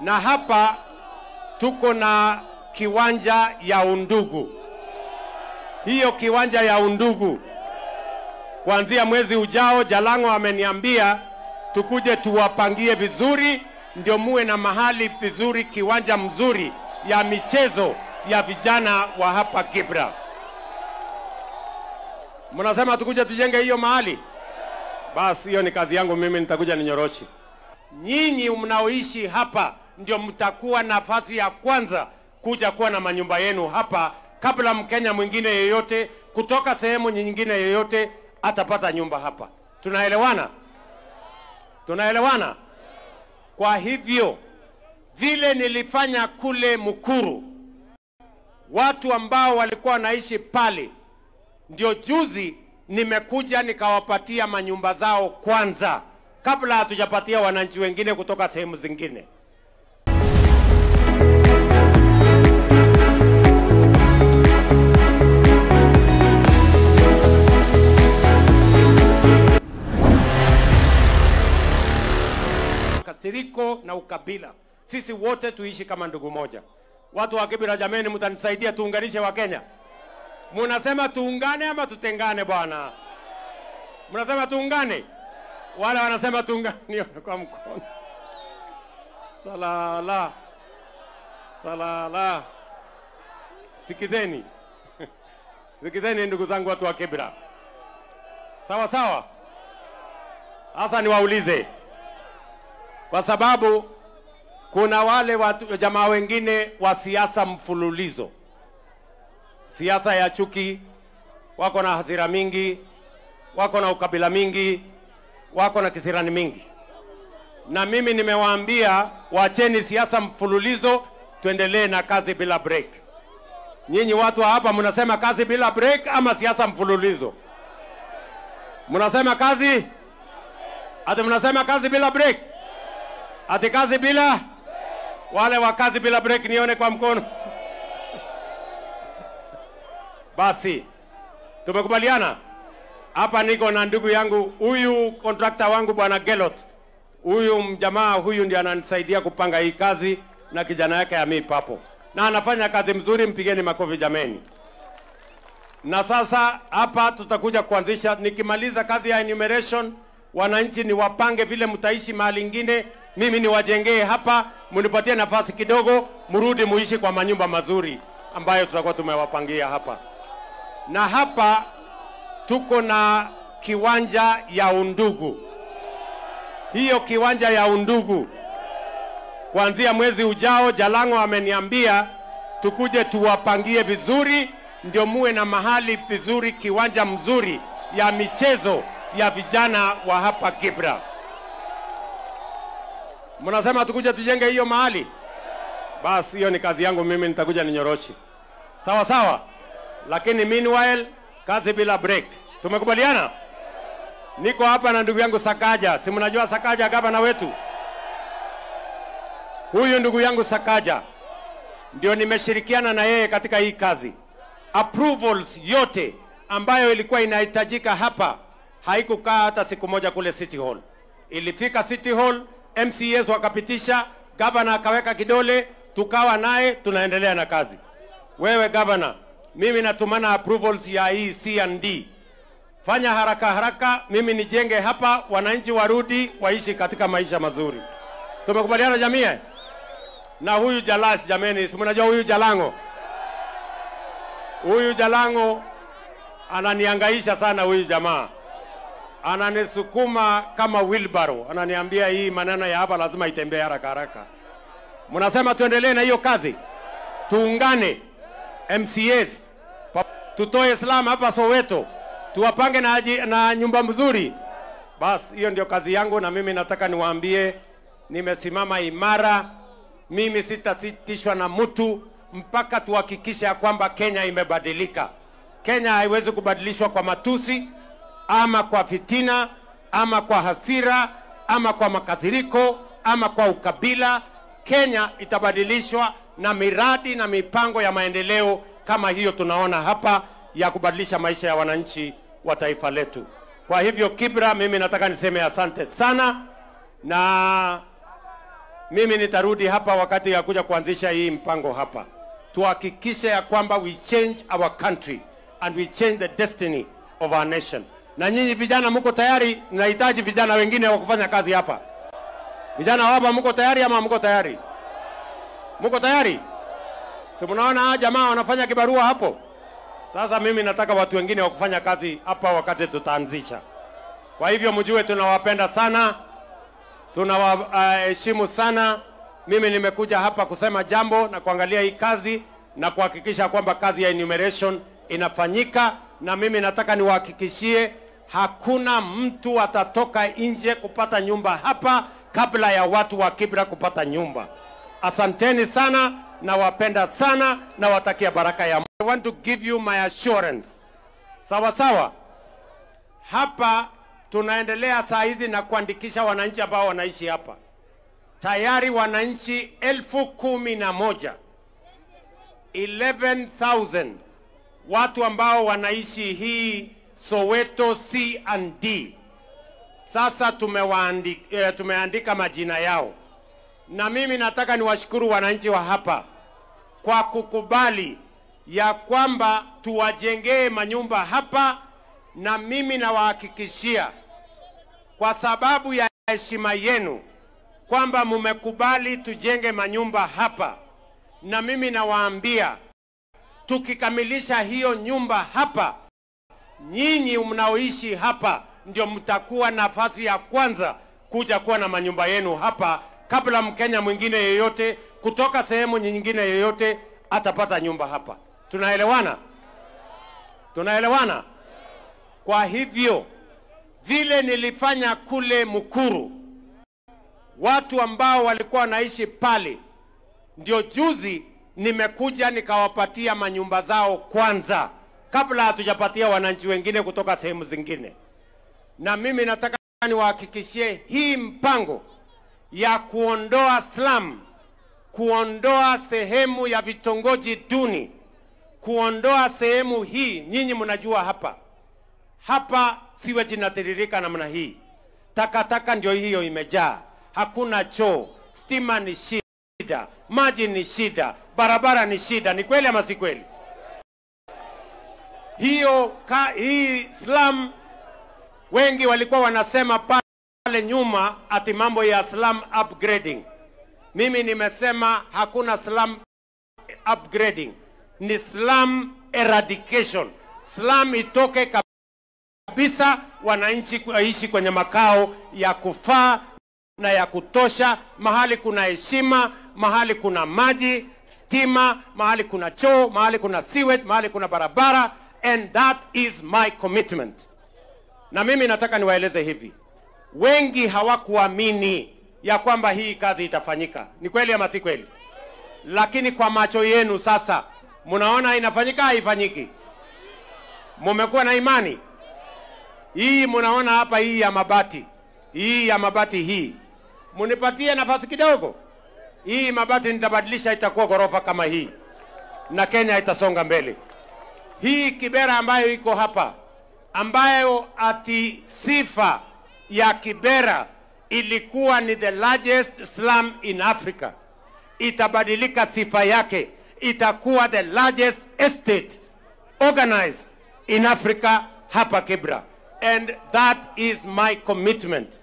Na hapa tuko na kiwanja ya Undugu. Hiyo kiwanja ya Undugu, kuanzia mwezi ujao, Jalango ameniambia tukuje tuwapangie vizuri, ndio muwe na mahali vizuri, kiwanja mzuri ya michezo ya vijana wa hapa Kibra. Mnasema tukuje tujenge hiyo mahali? Basi hiyo ni kazi yangu mimi, nitakuja ninyoroshi. Nyinyi mnaoishi hapa ndio mtakuwa nafasi ya kwanza kuja kuwa na manyumba yenu hapa, kabla Mkenya mwingine yeyote kutoka sehemu nyingine yeyote atapata nyumba hapa. Tunaelewana? Tunaelewana? Kwa hivyo vile nilifanya kule Mukuru, watu ambao walikuwa wanaishi pale, ndio juzi nimekuja nikawapatia manyumba zao kwanza, kabla hatujapatia wananchi wengine kutoka sehemu zingine. Kasiriko na ukabila, sisi wote tuishi kama ndugu moja. Watu wa Kibra, jameni, mtanisaidia tuunganishe wa Kenya. Munasema tuungane ama tutengane bwana? Mnasema tuungane? Wala wanasema tuungane kwa mkono. Salala. Salala. Sikizeni. Sikizeni ndugu zangu watu wa Kibra. Sawa sawa? Sasa niwaulize. Kwa sababu kuna wale watu jamaa wengine wa siasa mfululizo, siasa ya chuki, wako na hasira mingi, wako na ukabila mingi, wako na kisirani mingi. Na mimi nimewaambia waacheni siasa mfululizo, tuendelee na kazi bila break. Nyinyi watu wa hapa mnasema kazi bila break ama siasa mfululizo? Mnasema kazi? Ati mnasema kazi bila break? Ati kazi bila? Wale wa kazi bila break nione kwa mkono. Basi tumekubaliana. Hapa niko na ndugu yangu huyu contractor wangu bwana Gelot. Huyu mjamaa huyu ndiye ananisaidia kupanga hii kazi na kijana yake Ami Papo. Na anafanya kazi mzuri, mpigeni makofi jameni. Na sasa hapa tutakuja kuanzisha, nikimaliza kazi ya enumeration, wananchi ni wapange vile mtaishi mahali ingine, mimi niwajengee hapa, mnipatie nafasi kidogo, mrudi muishi kwa manyumba mazuri ambayo tutakuwa tumewapangia hapa. Na hapa tuko na kiwanja ya Undugu. Hiyo kiwanja ya Undugu, kuanzia mwezi ujao, Jalango ameniambia tukuje tuwapangie vizuri, ndio muwe na mahali vizuri, kiwanja mzuri ya michezo ya vijana wa hapa Kibra. Mnasema tukuje tujenge hiyo mahali? Basi hiyo ni kazi yangu mimi, nitakuja ninyoroshi. Sawa sawa? Lakini meanwhile, kazi bila break. Tumekubaliana? Niko hapa na ndugu yangu Sakaja. Si mnajua Sakaja, gavana wetu? Huyu ndugu yangu Sakaja ndio nimeshirikiana na yeye katika hii kazi. Approvals yote ambayo ilikuwa inahitajika hapa haikukaa hata siku moja kule City Hall. Ilifika City Hall, MCAs wakapitisha, governor akaweka kidole, tukawa naye tunaendelea na kazi. Wewe governor, mimi natumana approvals ya hii C and D. Fanya haraka haraka, mimi nijenge hapa, wananchi warudi waishi katika maisha mazuri. Tumekubaliana jamii? Na huyu Jalash jameni, si mnajua huyu Jalango? Huyu Jalango ananihangaisha sana huyu jamaa. Ananisukuma kama wheelbarrow. Ananiambia hii maneno ya hapa lazima itembee haraka haraka. Mnasema tuendelee na hiyo kazi? Tuungane MCAs, tutoe Islam hapa Soweto, tuwapange na nyumba mzuri. Bas hiyo ndio kazi yangu, na mimi nataka niwaambie nimesimama imara. Mimi sitatishwa na mtu mpaka tuhakikishe kwamba Kenya imebadilika. Kenya haiwezi kubadilishwa kwa matusi ama kwa fitina ama kwa hasira ama kwa makasiriko ama kwa ukabila. Kenya itabadilishwa na miradi na mipango ya maendeleo kama hiyo tunaona hapa ya kubadilisha maisha ya wananchi wa taifa letu. Kwa hivyo Kibra, mimi nataka niseme asante sana. Na Mimi nitarudi hapa wakati ya kuja kuanzisha hii mpango hapa. Tuhakikishe ya kwamba we change our country and we change the destiny of our nation. Na nyinyi vijana mko tayari? Nahitaji vijana wengine wa kufanya kazi hapa. Vijana hapa mko tayari ama mko tayari? Mko tayari? Si mnaona jamaa wanafanya kibarua hapo? Sasa mimi nataka watu wengine wa kufanya kazi hapa wakati tutaanzisha. Kwa hivyo mjue tunawapenda sana, tunawaheshimu sana. Mimi nimekuja hapa kusema jambo na kuangalia hii kazi na kuhakikisha kwamba kazi ya enumeration inafanyika, na mimi nataka niwahakikishie hakuna mtu atatoka nje kupata nyumba hapa kabla ya watu wa Kibra kupata nyumba. Asanteni sana, nawapenda sana, nawatakia baraka ya Mungu. I want to give you my assurance. Sawa sawa. Hapa tunaendelea saa hizi na kuandikisha wananchi ambao wanaishi hapa. Tayari wananchi 11,000, 11,000 watu ambao wanaishi hii Soweto C and D. Sasa tumeandika majina yao. Na mimi nataka niwashukuru wananchi wa hapa kwa kukubali ya kwamba tuwajengee manyumba hapa, na mimi nawahakikishia kwa sababu ya heshima yenu kwamba mumekubali tujenge manyumba hapa. Na mimi nawaambia tukikamilisha hiyo nyumba hapa, nyinyi mnaoishi hapa ndio mtakuwa nafasi ya kwanza kuja kuwa na manyumba yenu hapa kabla Mkenya mwingine yeyote kutoka sehemu nyingine yeyote atapata nyumba hapa. Tunaelewana? Tunaelewana? Kwa hivyo vile nilifanya kule Mukuru, watu ambao walikuwa wanaishi pale, ndio juzi nimekuja nikawapatia manyumba zao kwanza kabla hatujapatia wananchi wengine kutoka sehemu zingine. Na mimi nataka niwahakikishie hii mpango ya kuondoa slum, kuondoa sehemu ya vitongoji duni, kuondoa sehemu hii. Nyinyi mnajua hapa, hapa siweji inatiririka namna hii, takataka ndio hiyo imejaa, hakuna choo, stima ni shida, maji ni shida, barabara ni shida. Ni kweli ama si kweli? Hiyo hii slum, wengi walikuwa wanasema pale nyuma ati mambo ya slum upgrading. Mimi nimesema hakuna slum upgrading, ni slum eradication. Slum itoke kabisa, wananchi waishi kwenye makao ya kufaa na ya kutosha, mahali kuna heshima, mahali kuna maji, stima, mahali kuna choo, mahali kuna sewage, mahali kuna barabara. And that is my commitment. Na mimi nataka niwaeleze hivi, wengi hawakuamini ya kwamba hii kazi itafanyika. Ni kweli ama si kweli? Lakini kwa macho yenu sasa mnaona inafanyika, haifanyiki? Mumekuwa na imani? Hii mnaona hapa, hii ya mabati, hii ya mabati hii, munipatie nafasi kidogo. Hii mabati nitabadilisha, itakuwa ghorofa kama hii, na Kenya itasonga mbele. Hii Kibera ambayo iko hapa, ambayo ati sifa ya Kibera ilikuwa ni the largest slum in Africa, itabadilika sifa yake, itakuwa the largest estate organized in Africa hapa Kibra. And that is my commitment.